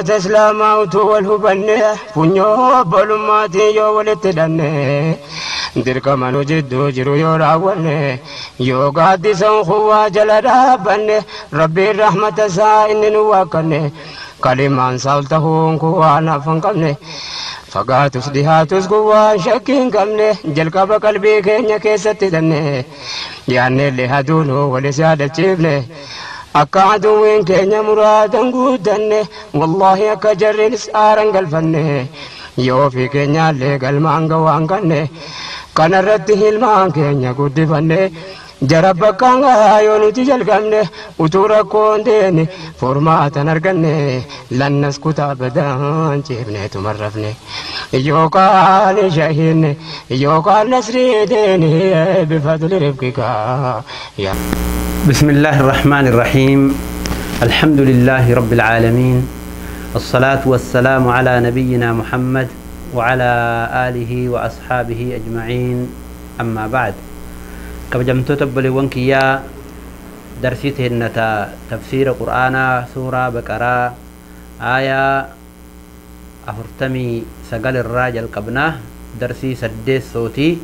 Ummata Islaamaa utuu wal hubanne, funyoo obbolummaatiin yoo walitti hidhanne, dirqama nu jidduu jiru yoo raawwanne, yoo gaaddisa ukhuwaa jala dhaabbanne, Rabbiin rahmata isaa inni nu waakkanne, kalimaan isaa ol tahuun kun waan hafa hin qabne, fagaatus dhihaatus kun waan shakkii hin qabne, jalqaba qalbii keenya keessatti hidhanne, yaannellee haduunu walis yaadachiifne, akka aduwwiin keenya muraadan guutanne, wallaahi akka jarriinis aaran galfanne, yoo ofii keenyaallee galmaan gawaan kanne, kanarratti hilmaan keenya guddifanne, jara bakkaan gahaa yoo nuti jalqabne, utuu rakkoon deene furmaatan arganne, lannas kutaa badaan ciifneetu marrafne, yookaan shahiinne yookaan nasrii deene bifadli rifqikaa. بسم الله الرحمن الرحيم. الحمد لله رب العالمين، الصلاة والسلام على نبينا محمد وعلى آله وأصحابه أجمعين، أما بعد. كبجمتو تبلي وانكيا درسيتهن تفسير قرآن سورة بقرة آية أفرتمي سقل الراجل قبناه درسي سديس صوتي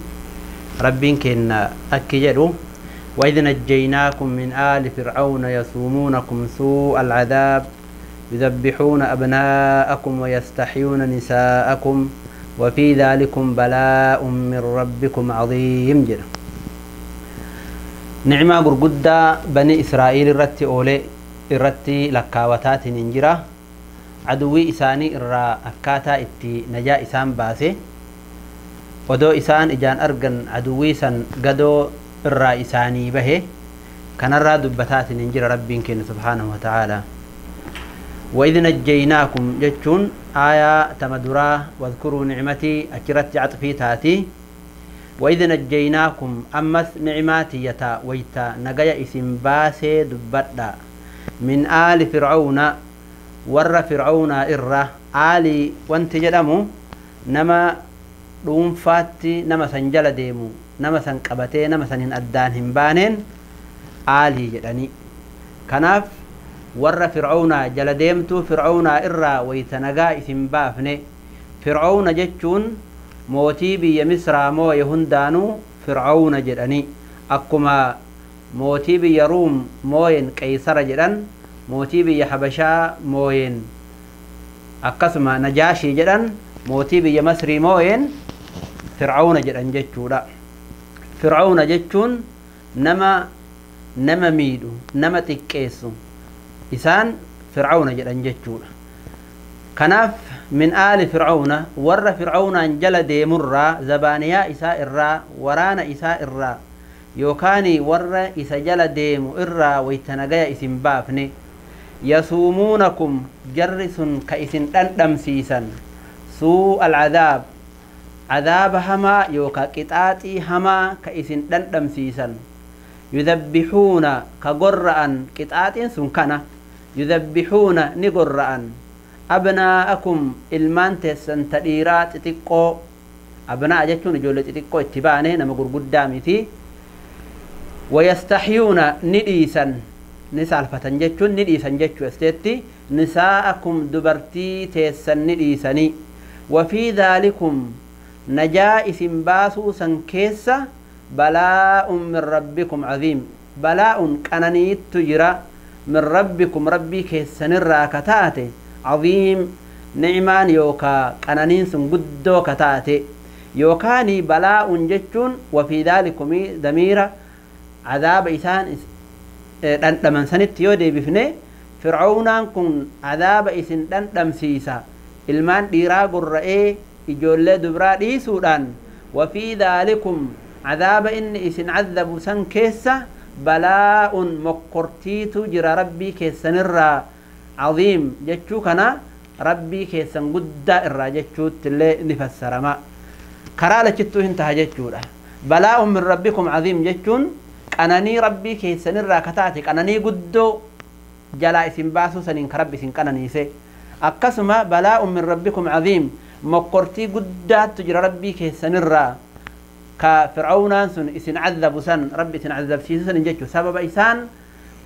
ربين كن أكجلو. وإذ نجيناكم من آل فرعون يسومونكم سوء العذاب يذبحون أبناءكم ويستحيون نساءكم وفي ذلكم بلاء من ربكم عظيم. جدا نعمة قرقدة بني إسرائيل الرتي أولي الرتي لكاوتات ننجرة عدوي إساني الرا أكاتا إتي نجا إسان باسي ودو إسان إجان أرقن عدوي سن قدو الرا إساني به كان الرا دبتات ننجر ربين كين سبحانه وتعالى. وإذ نجيناكم جتشون آية تمدرا واذكروا نعمتي أجرت عطفي تاتي. وإذ نجيناكم أمس نعماتي يتا ويتا نجايا إسم باسي دبتا من آل فرعون ور فرعون إرّا آلي وانت جدمو نما dhuunfaatti nama san jala deemu nama san qabatee nama san hin addaan hin baaneen aalii jedhanii. Kanaaf warra Fir'aunaa jala deemtuu Fir'aunaa irraa wayita nagaa isin baafne. Fir'auna jechuun mootii biyya Misraa moo'e hundaanuu Fir'auna jedhanii, akkuma mootii biyya Ruum moo'een Qeysara jedhan, mootii biyya Habashaa moo'een akkasuma Najaashii jedhan, mootii biyya Masrii moo'een Fir'auna jedhan jechuudha. Fir'auna jechuun nama nama miidhu, nama xiqqeessu, isaan Fir'auna jedhan jechuudha. Kanaaf min aali Fir'auna warra Fir'aunaan jala deemurraa zabaaniyaa isaa irraa waraana isaa irraa yookaan warra isa jala deemu irraa wayita nagaya isin baafne. Yasuumuunakum jarri sun ka isin dhandhamsiisan suu alcadaab cadaaba hamaa yookaa qixaaxii hamaa ka isin dhandhamsiisan. Yudhabbixuuna ka gorra'an qixaaxiin sun kana yudhabbixuuna ni gorra'an abnaa'akum ilmaan teessan ta dhiiraa xixiqqoo. Abnaa'a jechuun ijoollee xixiqqoo itti baane nama gurguddaa miti. Wayastaxyuuna ni dhiisan ni saalfatan jechuun ni dhiisan jechuu esteetti nisaa'akum dubartii teessan ni dhiisanii. وفي ذلكم نجا اسم باسو سن كيسا بلاء من ربكم عظيم. بلاء قنانيت تجرى من ربكم ربي كيسن الراكتاتي عظيم نعمان يوكا قنانين سن قدو كتاتي يوكاني بلاء جتشون. وفي ذلكم دميرة عذاب إسان لمن سنت يودي بفني فرعون كن عذاب إسن دمسيسا ilmaan dhiiraa gorra'ee ijoollee dubraa dhiisuudhaan. وفي ذلكم عذاب inni isin cadabu san keessa balaa'un mokkortiitu jira rabbii keessanirraa عظيم jechuu kana rabbii keessan guddaa irraa jechuutti illee ni fassarama. Karaa lachittuu hin taha jechuudha. Balaa'un min rabbikum عظيم jechuun qananii rabbii keessanirraa kataate qananii guddoo jalaa isin baasuu saniin ka rabbi isin qananiise. Akkasuma balaa'un min rabbikum عظيم mokkortii guddaattu jira rabbii keessanirraa ka fir'aunaan sun isin cadabu san rabbi isin cadabsiisu san jechu sababa isaan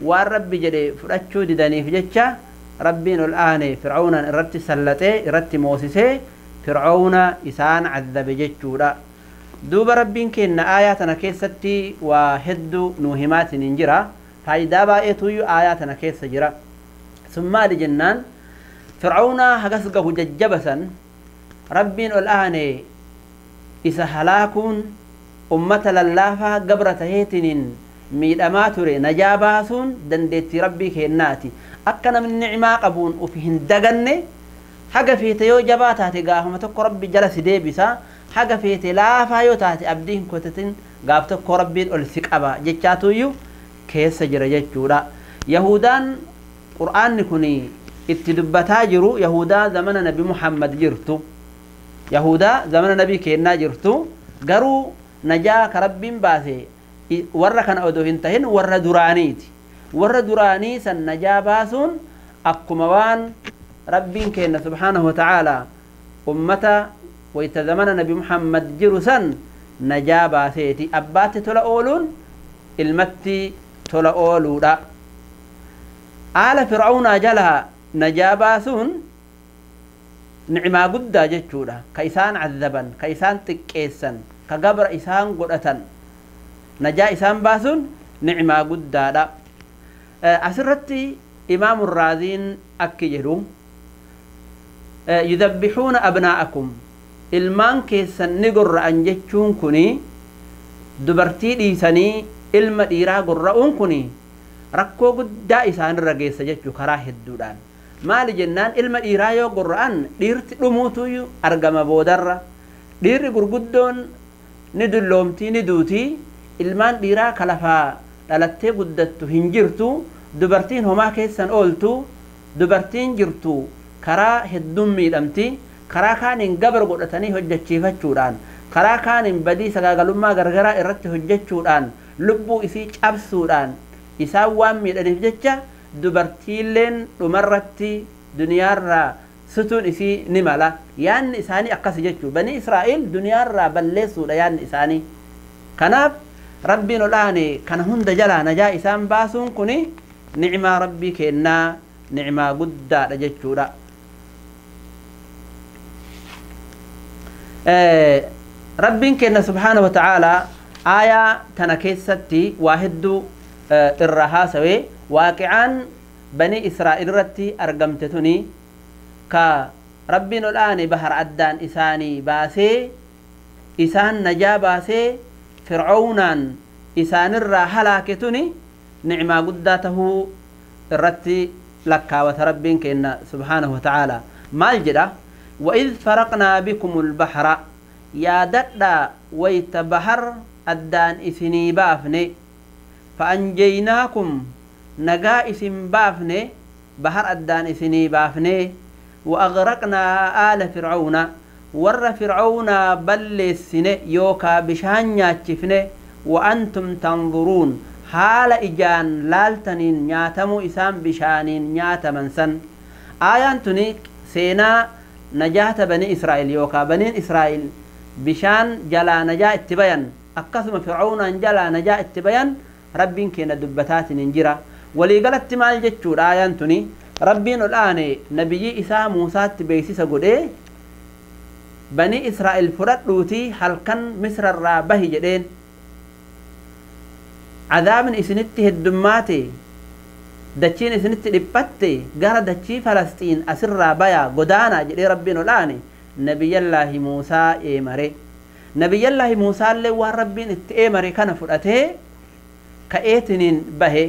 waan rabbi jedhe fudhachuu didaniif jecha Rabbiin ol aane Fir'aawnan irratti sallatee irratti moosisee Fir'aawna isaan cadabe jechuudha. Duuba Rabbiin kenna aayaa tana keessatti waa hedduu nuu himaatiin hin jira. Faayidaa baay'eetuyyuu aayaa tana keessa jira. Sun maali jennaan Fir'aawna hagas gahu jajjabasan Rabbiin ol aane isa halaakuun ummata lallaafaa gabra taheetiniin miidhamaa ture najaa baasuun dandeettii Rabbii kennaati. Akka namni ni'imaa qabuun ufi hin daganne haga feete yoo jabaa taate gaafuma tokko Rabbi jala si deebisa, haga feete laafaa yoo taate abdii hin kutatin gaaf tokko Rabbiin ol si qaba jechaatuyyuu keessa jira jechuudha. Yahudaan Qur'aanni kun itti dubbataa jiru Yahudaa zamana Nabi Muhammad jirtu, Yahudaa zamana Nabii kennaa jirtu, garuu najaa ka Rabbiin baase warra kana odoo hin tahin warra duraaniiti. Warra duraanii san najaa baasuun akkuma waan Rabbiin kenna subhaanahu wa ta'aalaa ummata wayta zamana Nabi Muhammad jiru san najaa baaseeti. Abbaatti tola ooluun ilmatti tola ooluudha. Aala Fir'aawnaa jalaa najaa baasuun ni'imaa guddaa jechuudha. Ka isaan cadaban, ka isaan xiqqeessan, ka gabra isaan godhatan najaa isaan baasuun ni'imaa guddaadha. Asirratti Imaamu Raaziin akki jedhu yudabbixuuna abnaa'akum ilmaan keessan ni gorra'an jechuun kuni dubartii dhiisanii ilma dhiiraa gorra'uun kuni rakkoo guddaa isaanirra geessa jechuu karaa hedduudhaan. Maali jennaan ilma dhiiraa yoo gorra'an dhiirti dhumuutu argama boodarra. Dhiirri gurguddoon ni dulloomtii ni duutii, ilmaan dhiiraa kalafaa dhalattee guddattu hin jirtu, dubartiin homaa keessan ooltu, dubartiin jirtu karaa hedduun miidhamti, karaa kaaniin gabra godhatanii hojjechiifachuudhaan, karaa kaaniin badii sagaagalummaa gargaraa irratti hojjechuudhaan, lubbuu isii cabsuudhaan isaan waan miidhaniif jecha dubartiilleen dhumarratti duniyaarraa sutuun isii ni mala. Yaanni isaanii akkas jechuu Bani Israa'el duniyaarraa balleessuudha yaanni isaanii. Kanaaf Rabbiin ol aane kana hunda jalaa najaa isaan baasuun kuni ni'imaa Rabbii kennaa ni'imaa guddaadha jechuudha. Rabbiin kenna subhaanahu wa ta'aalaa aayaa tana keessatti waa hedduu irra haasawee waaqicaan Bani Israa'el irratti argamte tuni ka Rabbiin ol aane bahar addaan isaanii baasee isaan najaa baasee Fir'aawnaan isaanirraa halaake tuni ni'imaa guddaa tahuu irratti lakkaawata Rabbiin kenna subhaanahu wa ta'aalaa. Maal jedha? وإذ فرقنا بكم البحر يا ددا ويت بحر أدان إسني بافني فأنجيناكم نجا إسن بافني بحر أدان إسني بافني وأغرقنا آل فرعون ور فرعون بلسني يوكا بشان ياتشفني وأنتم تنظرون حال إجان لالتنين نياتمو إسان بشانين نياتمن سن. آيان تنيك سينا نجاة بني إسرائيل يوكا بني إسرائيل بشان جلا نجاة اتبين أقسم فرعون جلا نجاة اتبين ربين كينا دبتات ننجرة ولي قالت مال جتشور آيان تني ربين الآن نبي إسا موسى تبيسيس قده بني إسرائيل فرد روتي حلقا مصر الرابه جدين عذاب إسنته الدماتي دچين إسنت دبتي غara dachii Falastiin asirraa baya godaanaa jedhee Rabbiin ol aane Nabiyyallaahi Muusaa eemare. Nabiyyallaahi Muusaallee waan Rabbiin itti eemare kana fudhatee ka'eetiniin bahe.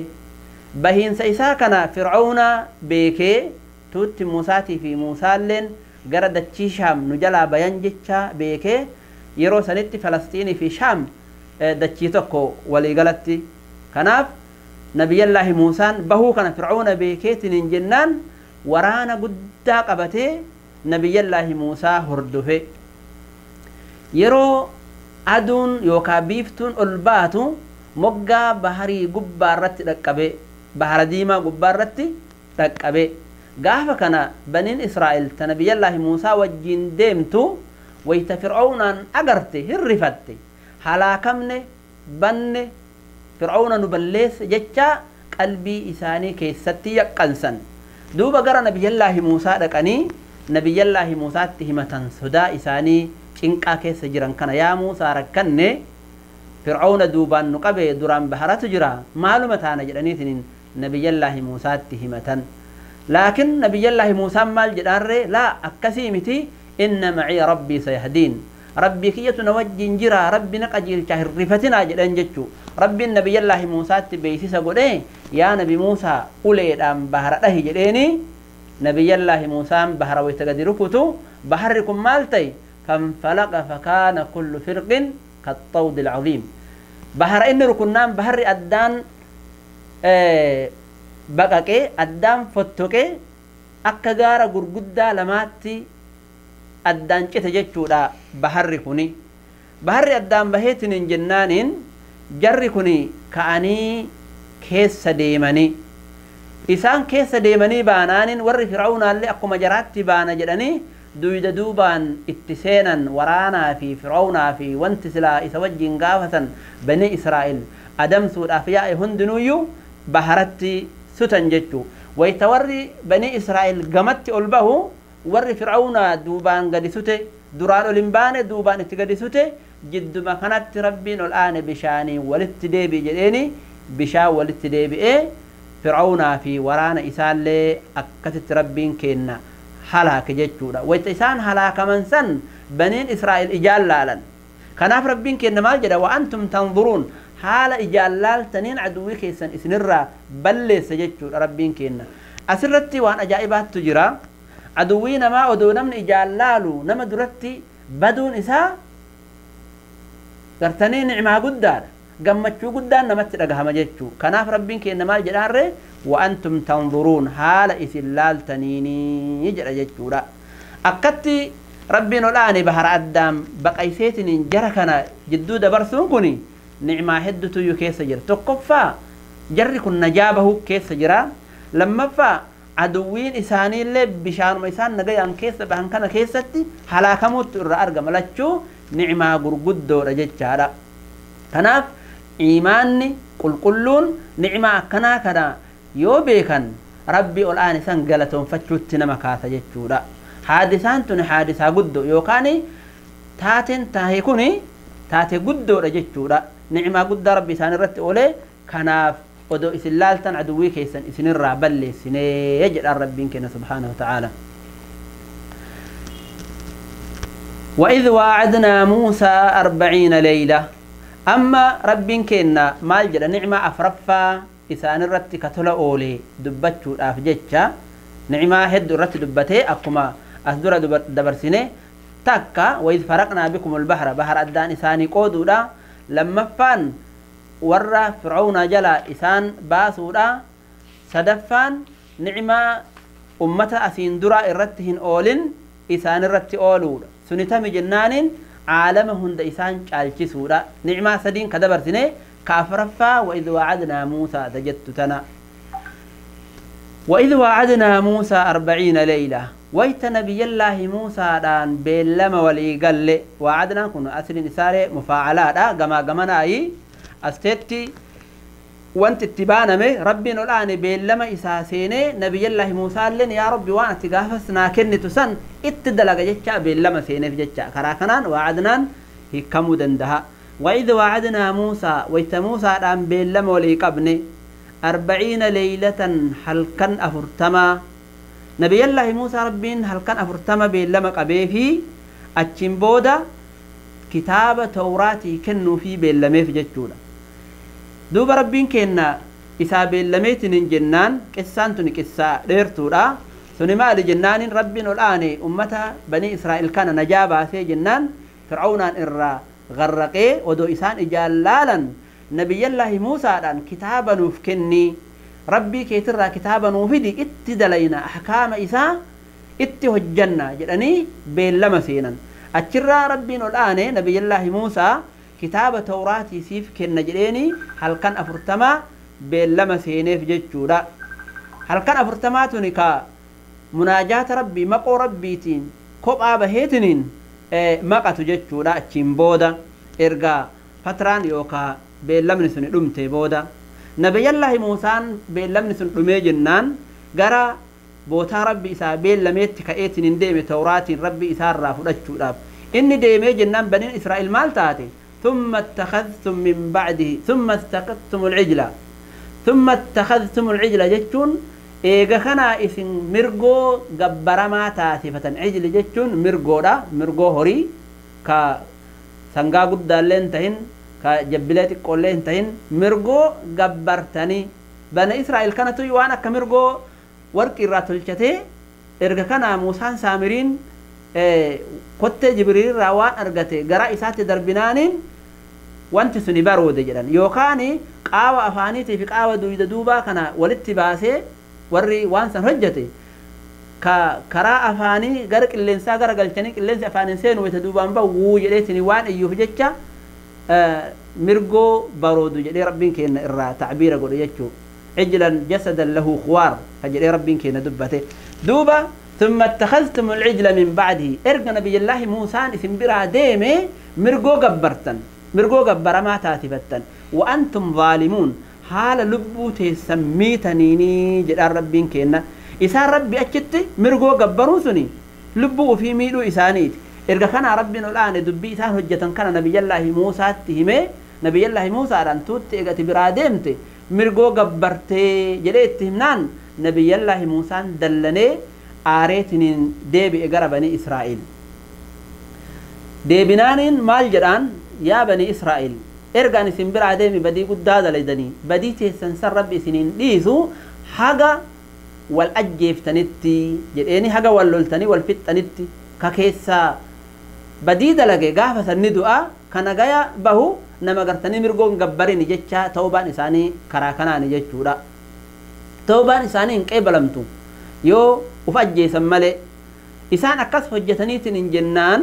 Bahiinsa isaa kana Fir'aawna beekee tuutti Muusaatii fi Muusaalleen gara dachii Shaam nu jalaa bayan jecha beekee yeroo sanitti Falastiinii fi Shaam dachii tokko waliigalatti. Kanaaf Nabiyyallaahi Muusaan bahuu kana Fir'aawna beekeetiniin jennaan waraana guddaa qabatee Nabiyyallaahi Muusaa hordofe. Yeroo aduun yookaan biiftuun ol baatu moggaa baharii gubbaa irratti dhaqqabe, bahara diimaa gubbaa irratti dhaqqabe. Gaafa kana baniin Israa'el ta Nabiyyallaahi Muusaa wajjin deemtu wayta Fir'aawnaan agarte hirrifatte, halaakamne banne Fir'aawna nu balleesse jecha qalbii isaanii keessatti yaqqansan. Duuba gara Nabiyyallaahi Muusaa dhaqanii Nabiyyallaahi Muusaatti himatan sodaa isaanii cinqaa keessa jiran kana yaa Muusaa rakkanne Fir'aawna duubaan nu qabee duraan baharatu jira maaluma taana jedhaniitiin Nabiyyallaahi Muusaatti himatan. Laakiin Nabiyyallaahi Muusaan maal jedhaanree laa akkasii miti inna macii rabbii sayahdiin rabbii kiyyatu na wajjin jira rabbi na qajeelcha hirrifatinaa jedhan jechuu. Rabbiin Nabiyyallaahi Muusaatti beeksisa godhee yaa Nabi Muusaa uleedhaan bahara dhahi jedheeni Nabiyyallaahi Muusaan bahara wayta gadi rukutu baharri kun maal ta'e fanfalaqa fakaana kullu firqin kaxxawdi alcaziim. Bahara inni rukunnaan baharri addaan baqaqee addaan fottoqee akka gaara gurguddaa lamaatti addaan cite jechuudha baharri kuni. Baharri addaan baheetiin hin jennaaniin jarri kuni ka'anii keessa deemanii isaan keessa deemanii baanaaniin warri Fir'aawnaallee akkuma jaraatti baana jedhanii duyda duubaan itti seenan waraanaa fi Fir'aawnaa fi wanti silaa isa wajjin gaafatan bani Israa'el adamsuudhaaf yaa'e hundinuuyyuu baharatti sutan jechuu. Wayta warri bani Israa'el gamatti ol bahu warri Fir'aawnaa duubaan gadi sute duraan ol hin baane duubaan itti gadi sute jidduma kanatti Rabbiin ol aane bishaanii walitti deebi'i jedheeni bishaan walitti deebi'ee Fir'aawnaa fi waraana isaallee akkasitti Rabbiin kenna halaake jechuudha. Wayta isaan halaakaman san baniin Israa'el ijaan laalan. Kanaaf Rabbiin kenna maal jedha wa antum tanzuruun haala ijaan laaltaniin aduwwii keessan isinirraa balleessa jechuudha Rabbiin kenna. Asirratti waan ajaa'ibaattu jira. Aduwwii namaa odoo namni ijaan laalu nama duratti baduun isaa gartanii nicmaa guddaadha. Gammachuu guddaan namatti dhagahama jechuu. Kanaaf Rabbiin kenna maal jedhaarree wa antum tanzuruun haala isin laaltaniini jedha jechuudha. Akkatti Rabbiin ol aane bahara addaan baqayseetiniin jara kana jidduu dabarsuun kun nicmaa hedduutu keessa jira. Tokkoffaa jarri kun najaa bahuu keessa jira. Lammaffaa aduwwiin isaaniillee bishaanuma isaan nagayaan keessa bahan kana keessatti halaakamuutu irraa argama. Lachuu nicmaa gurguddoodha jechaadha. Kanaaf iimaanni qulqulluun nicmaa akkanaa kana yoo beekan Rabbi ol aane san galatoonfachuutti nama kaasa jechuudha. Haadisaan tun haadisaa guddoo yookaan taateen tahe kun taate guddoodha jechuudha. Nicmaa guddaa Rabbi isaan irratti oolee kanaaf odoo isin laaltan aduwwii keessan isinirraa balleessinee jedhaan Rabbiin kenna subhaanahu wa ta'aala. وإذ واعدنا موسى 40 ليلة. أما ربين كنا مال جل نعمة أفرفا إسان الرت كتلا أولي دبتشو أفجتشا نعمة هد الرت دبته أقوم أصدر دبرسنة تكا. وإذ فرقنا بكم البحر بحر أدان إساني قودودا لما فان ورا فرعون جلا إسان باسودا. سدفان نعمة أمة أسين درا الرتهن أولين إسان الرت أولودا سنتم جنان عالم هند إسان چالچسودا. نعمة سدين كدبرسنة كافرفا. وإذ وعدنا موسى تجتتنا وإذ وعدنا موسى 40 ليلة. ويت نبي الله موسى دان بيلما ولي قال وعدنا كن أسر نسارة مفاعلات غما غمناي أستتي وانت اتبانا ربي الآن بيلما إساسيني نبي الله موسى لن يا ربي وانا تقافسنا كنتسن اتدلق جتشا بيلما سيني في جتشا كراكنان وعدنان هكمو دندها. وإذ وعدنا موسى ويت موسى دان بيلما ولي قبني 40 ليلة حلقا أفرتما. نبي الله موسى ربين حلقا أفرتما بيلما قبي في أتشمبودا كتاب توراتي كنو في بيلما في جتشولا. دوب ربين كنا إسا بيلميتن جنان قصان تني قصة ديرتودا سني مال جنان ربين الآن أمة بني إسرائيل كان نجابة سي جنان فرعون إرى غرقي ودو إسان إجالالا نبي الله موسى دان كتابا نفكني ربي كيترى كتابا نوفدي اتدلينا أحكام إسا اتهجنا جدني بيلما سينا أتشرى ربين الآن نبي الله موسى كتاب توراتي سيف كن جريني هل كان أفرتما بيلما سينيف جتشورا. هل كان أفرتما تنكا مناجاة ربي مقو ربي تين كوب آبهيتنين مقا تجتشورا تشيمبودا إرقا فتران يوكا بيلمن سن دمتي بودا. نبي الله موسى بيلمن سن دمي جنان غرا Bootaa rabbi isaa beellameetti ka'eetiin hin deeme tawraatiin rabbi isaarraa fudhachuudhaaf. Inni deemee jennaan baniin Israa'el maal taate? ثم اتخذتم من بعده ثم اتخذتم العجلة ثم اتخذتم العجلة جتون إيغا كنا إسن مرغو غبرما تاسفة عجل جتون مرغو دا مرغو هوري كا سنغا قدالين تهين كا جبلات قولين تهين مرغو غبرتني بني إسرائيل كانت يوانا كمرغو ورق الراتلچته إرغا كنا موسى سامرين kottee Jibriil irraa waan argate gara isaatti darbinaaniin wanti suni baroode jedhan yookaan qaawa afaaniitii fi qaawa duyda duubaa kana walitti baasee warri waan san hojjete karaa afaanii gara qilleensaa gara galchanii qilleensi afaaniin seenu wayita duubaan bahu wuu jedheetiin waan iyyuuf jecha mirgoo baroodu jedhee rabbiin keenya irraa tacbiira godhe jechuu cijlan jasadan lahu khuwaar ka jedhee rabbiin keenya dubbate duuba ثم اتخذتم العجل من بعده. ارجع نبي الله موسى اسم برا ديمي مرجو جبرتن مرجو جبر ما تاتفتن وأنتم ظالمون حال لبوتي سميتنيني جدار ربين كينا إسان ربي أجت مرجو جبرون سني لبو في ميلو إسانيت ارجع كان ربنا الآن دبي إسان هجة كان نبي الله موسى تهمي نبي الله موسى أن توت إجت برا ديمتي مرجو جبرتي جليت تهمنان نبي الله موسى دلني آريتنين ديبي إجرا بني إسرائيل ديبنانين مال جران يا بني إسرائيل إرجعني سنبر عديمي بدي قد هذا ليدني بدي تسنسر ربي سنين ليسو حاجة والأجيف تنتي جراني حاجة واللولتني والفت تنتي ككيسا بدي دلقي قافة الندوة كان جايا بهو نما قرتني مرجون جبريني جتشا توبان إساني كراكناني جتشورا توبان إساني إنك يو وفجي سمالي إسان أكس حجتنيتن إن جنان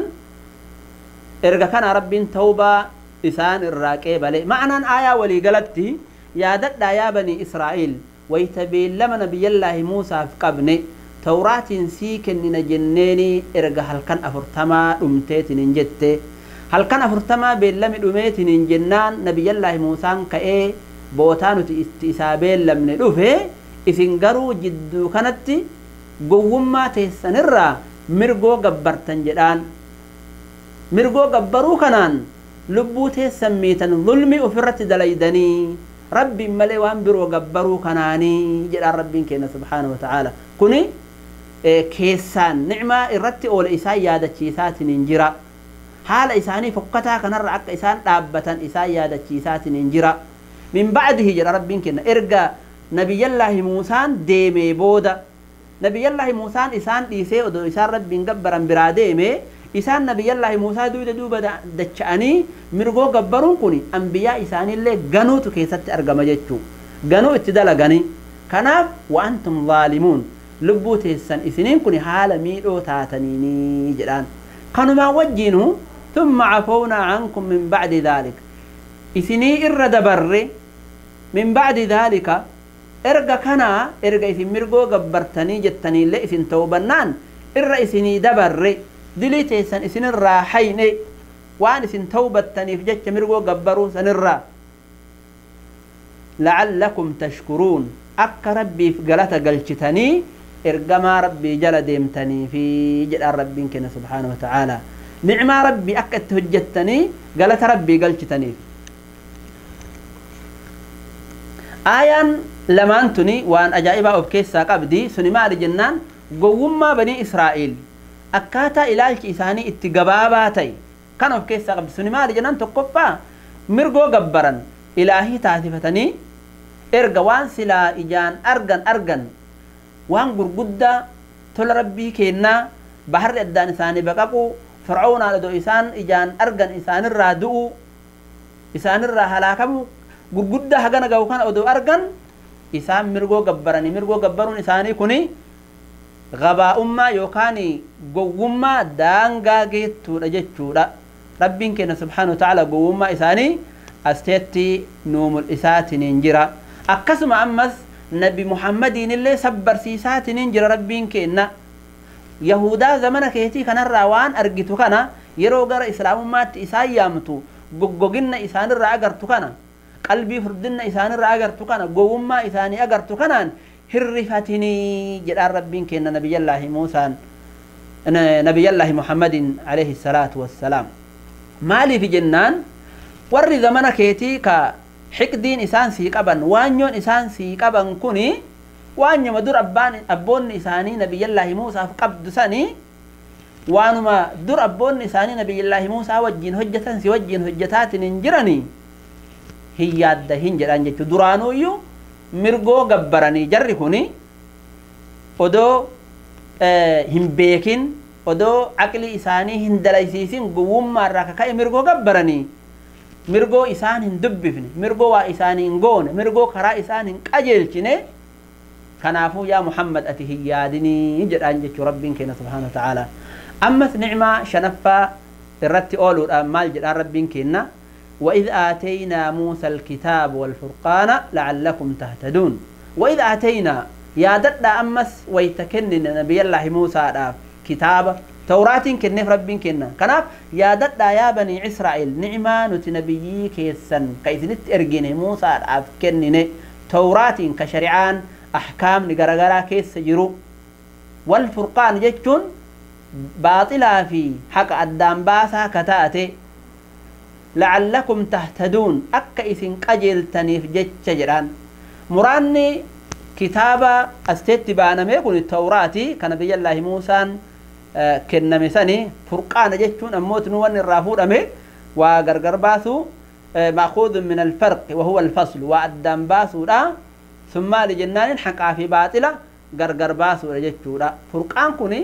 إرجع كان ربين توبة إسان الراكي بالي معنى آية ولي قلتي يا دد يا بني إسرائيل ويتبين لما نبي الله موسى في قبني توراة سيكن جنيني إرجع هل كان أفرتما أمتيتن إن جتي هل كان أفرتما بين لم أمتين إن جنان نبي الله موسى كأي بوتانو تإسابيل لم ندوفه إسن قرو جدو كانت gowwummaa teessanirraa mirgoo gabbartan jedhaan mirgoo gabbaruu kanaan lubbuu teessan miitan zulmii ofirratti dalaydanii rabbiin malee waan biroo gabbaruu kanaanii jedhaan rabbiin keenya subhaanahu wa ta'aala kuni keessaan nicmaa irratti oole isaan yaadachiisaatiin hin jira haala isaanii fokkataa kanarra akka isaan dhaabbatan isaan yaadachiisaatiin hin jira min ba'dihi jedha rabbiin keenya erga nabiyyallaahi Muusaan deemee booda نبي الله موسى إسان إيسى ودو إسان ربي جبران برادة إسان نبي الله موسى دويد دوبا دتشاني مرجو جبرون كوني أنبياء إسان اللي جنوا تكيست أرجم جتشو جنوا اتدلا جني كناف وأنتم ظالمون لبوت إسان إسنين كوني حال ميلو تاتنيني جلان كانوا ما وجينه ثم عفونا عنكم من بعد ذلك إسني إرد بري من بعد ذلك erga kana erga isin mirgoo gabbartanii jettaniillee isin tawbannaan irra isinii dabarre dilii teessan isinirraa hayne waan isin tawbattaniif jecha mirgoo gabbaruu sanirraa la'allakum tashkuruun akka rabbiif galata galchitanii ergamaa rabbii jala deemtanii fi jedhaan rabbiin kenna subhaanahu wa ta'aalaa nicmaa rabbii akka itti hojjettanii galata rabbii galchitaniif aayaan lamaan tuni waan ajaa'ibaa of keessaa qabdi suni maali jennaan gowwummaa banii Israa'el akkaataa ilaalchi isaanii itti gabaabaa ta'e kan of keessaa qabdi suni maali jennaan tokkoffaa mirgoo gabbaran ilaahii taasifatanii erga waan silaa ijaan argan argan waan gurguddaa tola rabbii kennaa baharri addaan isaanii baqaquu fir'aawnaan odoo isaan ijaan argan isaanirraa du'uu isaanirraa halaakamuu gurguddaa hagana ga'u kana odoo argan isaan mirgoo gabbaranii mirgoo gabbaruun isaanii kuni gabaa'ummaa yookaan gowwummaa daangaa geettuudha jechuudha rabbiin keenya subhaanahu wa ta'ala gowwummaa isaanii asteetti nuu mul'isaatiin jira akkasuma ammas nabi muhammadiin illee sabbarsiisaatiin jira rabbiin keenya yahudaa zamana keetii kanarraa waan argitu kana yeroo gara islaamummaatti isaan yaamtu goggoginna isaanirraa agartu kana qalbii furdinna isaanirraa agartu kana gowwummaa isaanii agartu kanaan Hirrifatini jedhaan Rabbiin kenna Nabiyyallaahi Muusaan, Nabiyyallaahi Muhammadin alayhi salaatu wassalaam. Maaliif jennaan warri zamana keetii ka xiqdiin isaan sii qaban, waanyoon isaan sii qaban kuni waanyoma dur abbaan abboonni isaanii Nabiyyallaahi Muusaaf qabdu sani, waanuma dur abboonni isaanii Nabiyyallaahi Muusaa wajjin hojjetan si wajjin hojjetaatiin hin jiranii hin yaadda hin jedhan jechuu. Duraanuyyuu mirgoo gabbaranii jarri kuni odoo hin beekin, odoo aqli isaanii hin dalaysiisin, gowwummaarraa kaka'e mirgoo gabbaranii, mirgoo isaan hin dubbifne, mirgoo waa isaanii hin goone, mirgoo karaa isaan hin qajeelchine. Kanaafuu yaa Muhammad ati hin yaadinii jedhaan jechuu Rabbiin keenya subhaanahu wa ta'aalaa. Ammas nicmaa shanaffaa irratti ooluudhaan maal jedhaan Rabbiin keenya? وإذ آتينا موسى الكتاب والفرقان لعلكم تهتدون. وإذ آتينا يا دد أمس ويتكنن نبي الله موسى كتاب توراة كنف رب كنا كناف يا دد يا بني إسرائيل نعمة نتنبيي كيسن كيسنت إرجين موسى كنن توراة كشريعان أحكام نجرجرا كيس جرو. والفرقان جتون باطلا في حق الدام باسا كتاتي لعلكم تهتدون أكا إسن قجل تنيف جتش جران. مراني كتابة أستيت بانا ميكون التوراة كان نبي الله موسى كنا مساني فرقان جتون أموت نوان الرافور أمي وغرغر باسو مأخوذ من الفرق وهو الفصل وأدام باسو لا ثم لجنان حقا في باطلة غرغر باسو جتشو لا. فرقان كوني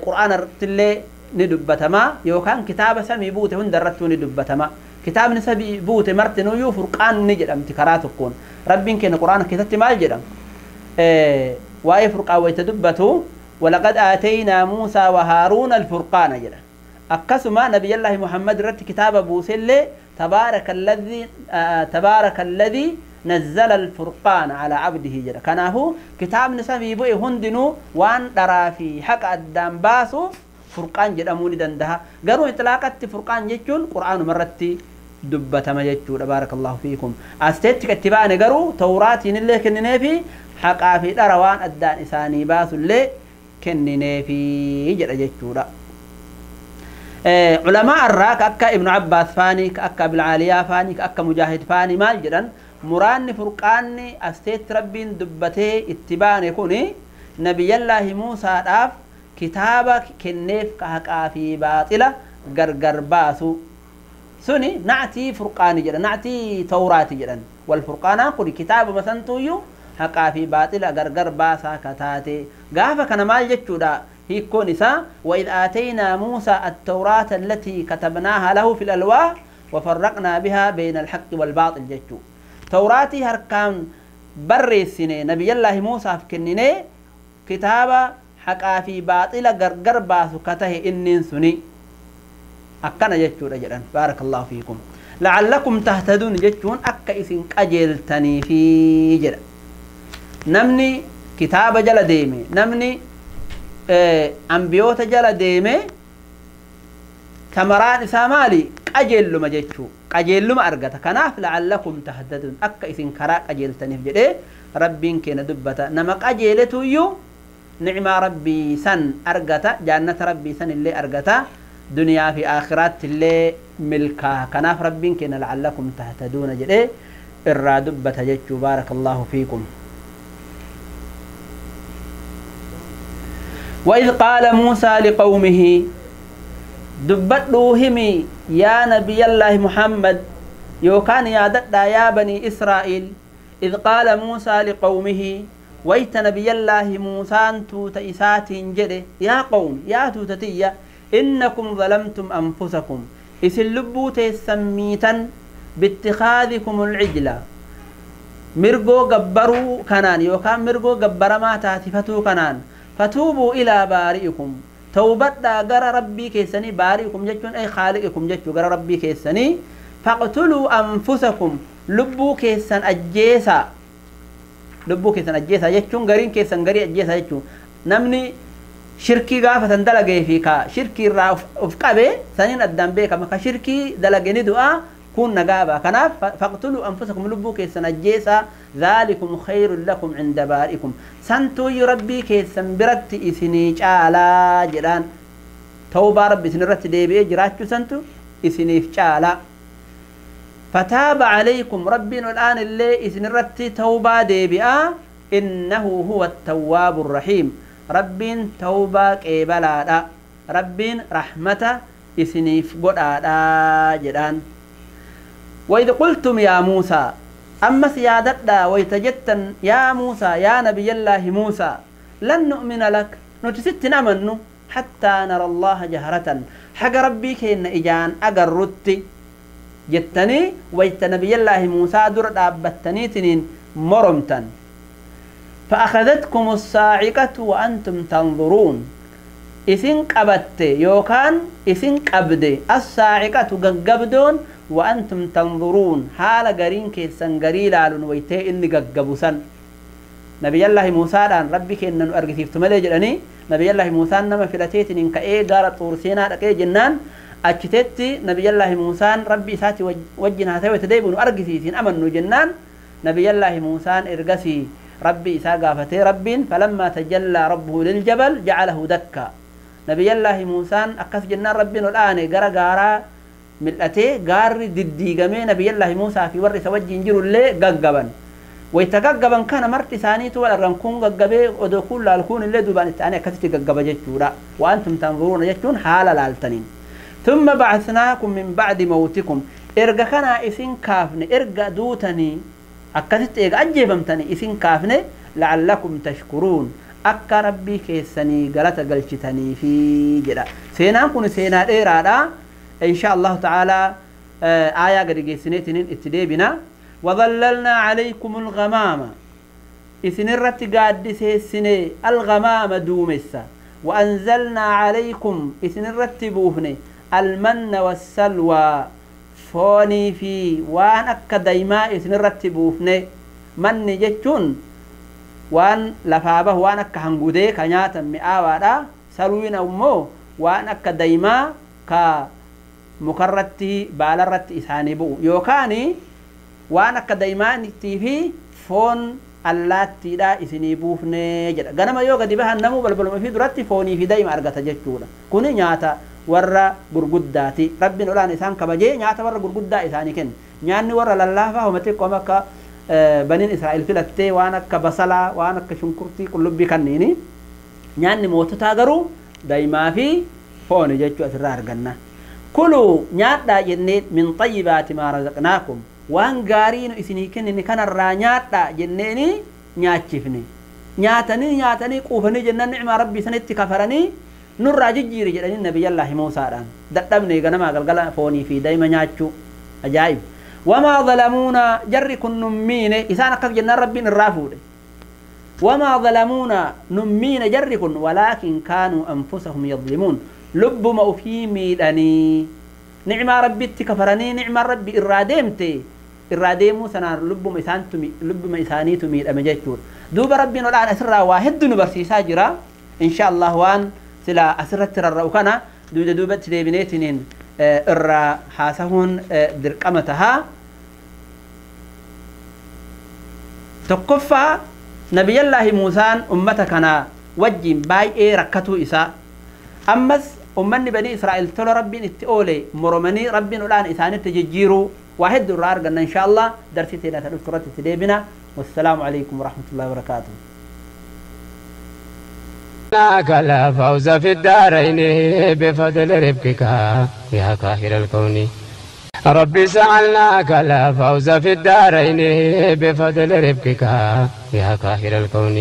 قرآن الرتلي ندبتما يوكان كتاب سمي بوته هندرتو ندبتما كتاب نسبي بوته مرتنو يو فرقان نجد امتكارات كون ربين كن قرآن كتبت مال جدم واي فرقان ويتدبتو ولقد آتينا موسى وهارون الفرقان جدا. أكسما نبي الله محمد رت كتاب بوسل تبارك الذي نزل الفرقان على عبده جدا. كناهو كتاب نسبي بوي هندنو وان درافي حق الدام باسو فرقان jedhamuu ni danda'a. Garuu itlaaqatti furqaan jechuun qur'aanuma irratti dubbatama jechuudha. Baarakallahu fiikum. Asteetti itti baane garuu tawraatiin illee kennineefi haqaa fi dhara waan addaan isaanii baasullee kennineefi jedha jechuudha. Culamaa irraa ka akka Ibnu Abbaas faanii, ka akka Abil Caaliyaa faanii, ka akka Mujaahid faanii maal jedhan muraanni furqaanni asteetti Rabbiin dubbatee itti baane kuni Nabiyyallaahi Muusaadhaaf kitaaba kenneef ka haqaa fi baaxila gargar baasu suni na'tii furqaani jedhan, na'tii tawraati jedhan. Wal furqaanaan kun kitaaba masantuuyyuu haqaa fi baaxila gargar baasaa ka taate. Gaafa kana maal jechuudha hiikkoon isaa? وإذ آتينا موسى التوراة التي كتبناها له في الألواح وفرقنا بها بين الحق والباطل jechuu. Tawraatii harkaan barreessine Nabiyyallaahi Muusaaf kennine kitaaba haqaa fi baaxila gargar baasu ka tahe inniin suni akkana jechuudha jedhan. Baarakallahu fiikum. La'allakum tahtaduun jechuun akka isin qajeeltaniifi jedha. Namni kitaaba jala deeme, namni ambiyoota jala deeme tamaraan isaa maali? Qajeelluma jechuu, qajeelluma argata. Kanaaf la'allakum tahtaduun akka isin karaa qajeeltaniif jedhee Rabbiin keenya dubbata. Nama qajeeletuyyuu نعمة ربي سن أرجتا، جنة ربي سن اللي أرجتا، دنيا في آخرات اللي ملكها. كناف ربي كنا لعلكم تهتدون جدي الرادبة جتشو. بارك الله فيكم. وإذ قال موسى لقومه دبتلوهمي يا نبي الله محمد يوكان يا ددا يا بني إسرائيل. إذ قال موسى لقومه ويت نبي الله موسى توت إسات جده يا قوم يا توتتية إنكم ظلمتم أنفسكم إسلبوا تسميتا باتخاذكم العجلة مرقو قبروا كنان يوكان مرقو قبر ما تاتفتو كنان فتوبوا إلى بارئكم توبت غر ربي كيسني بارئكم جتون أي خالقكم جتو غر ربي كيسني فاقتلوا أنفسكم لبوا كيسن أجيسا lubbuu keessan ajjeesaa jechuun gariin keessan garii ajjeesaa jechuun namni shirkii gaafa san dalagee fi ka shirkii irraa of qabe saniin addaan beekama. Ka shirkii dalage ni du'a, Kun nagaaba kanaaf faqtuluu anfusakum lubbuu keessan ajjeesaa dhaalikum khayrun lakum cinda baari'ikum santuuyyu rabbii keessan biratti isinii caalaa jedhaan tawbaa rabbi isin irratti deebi'ee jiraachuu santu isiniif caalaa fataaba calaykum rabbiin ol'aan illee isin irratti tawbaa deebi'aa innahu huwa attawwaabu arrahiim rabbiin tawbaa qeebalaadha rabbiin rahmata isiniif godhaadha jedhaan. وإذ قلتم يا موسى أما سيادتنا ويتجتن يا موسى يا نبي الله موسى لن نؤمن لك نتست نمن حتى نرى الله جهرة حق ربي كإن إجان أقرت جتني ويت نبي الله موسى در أبتني تنين مرمتا فأخذتكم الصاعقة وأنتم تنظرون إسن قبت يوكان إسن قبد الصاعقة قبدون وأنتم تنظرون حال قرين كيسان قريلا لنويتي إني قبوسا نبي الله موسى دان ربي كإنن أرغسيف تملي جلني نبي الله موسى نما فلتيتن إنك إيه قارة طور سينا لك إيه جنان أجتتي نبي الله موسى ربي ساتي وجنها سوي تديبون أرغسيتين أمنوا جنان نبي الله موسى إرغسي ربي إساقافتي ربين فلما تجلى ربه للجبل جعله دكا نبي الله موسى أقف جنان ربين الآن قرا قارا ملأتي قاري دديقمي نبي الله موسى في ورث وجه جيرو اللي ققبا ويتققبا كان مرت ثانيته والرنكون ققبي ودخول لالكون اللي دوبان الثانية كثير ققبا جتشورا وأنتم تنظرون جتشون حال الالتنين ثم بعثناكم من بعد موتكم إرقا كان إسن كافني إرقا دوتني أكثت إرقا أجيبمتني إسن كافني لعلكم تشكرون أكا ربي كيسني قلت قلشتني في جدا سينان كون سينا إيرادا إن شاء الله تعالى آية قد جيسنيتنين اتديبنا وظللنا عليكم الغمامة إسنرت قاد سيسني الغمامة دومسة وأنزلنا عليكم إسنرت بوهني المن والسلوى فوني في وان أكا دايما إسنرت بوهني من جتون وان لفابه وان أكا هنقودي كنياتا مئاوادا سلوين أمو وان أكا دايما كا mukarratti baalarratti isaanii bu'u yookaan waan akka daa'imaanitti fi foon allaattiidha isinii buufnee jedha ganama yoo gadi bahan namuu balbaluma fi duratti foonii fi daa'ima argata jechuudha kuni nyaata warra gurguddaati rabbiin olaan isaan kabajee nyaata warra gurguddaa isaanii kenna nyaanni warra lallaafaa homa xiqqoom akka baniin Israa'el filattee waan akka basalaa waan akka shunkurtii qullubbii kanniini nyaanni moototaa garuu daa'imaa fi fooni jechuu asirraa arganna. كلوا نيادا جنين من طيبات ما رزقناكم وان غارين اسني كنن كان را نيادا جنيني نياچفني نياتني نياتني قوفني جنن نعمه ربي سنتي كفرني نور ججيري جدني نبي الله موسى دان ددبني غنما غلغلا فوني في دايما نياچو عجائب وما ظلمونا جر كن نمين اسان قف جنن ربي الرافود وما ظلمونا نمين جر كن ولكن كانوا انفسهم يظلمون لب ما في ميداني نعمة ربي تكفرني نعمة ربي إرادمتي إرادمو سنار لب ما إسانتمي لب ما إساني تميد أمجتور دوب ربي الآن أسرع واحد نبرسي ساجرة إن شاء الله وان سلا أسرة ترى دوب دوب تلبنيتنين إرى حاسهون درقمتها تقفى نبي الله موسى أمتك أنا وجه باي ركتو إساء أمس أمني بني إسرائيل تلو ربي اتقولي مرمني ربي الآن إساني تججيرو واحد درار قلنا إن شاء الله درسي تينا تلو تديبنا والسلام عليكم ورحمة الله وبركاته. لا فوز في الدارين بفضل ربك يا قاهر الكون ربي سألناك لا فوز في الدارين بفضل ربك يا قاهر الكون.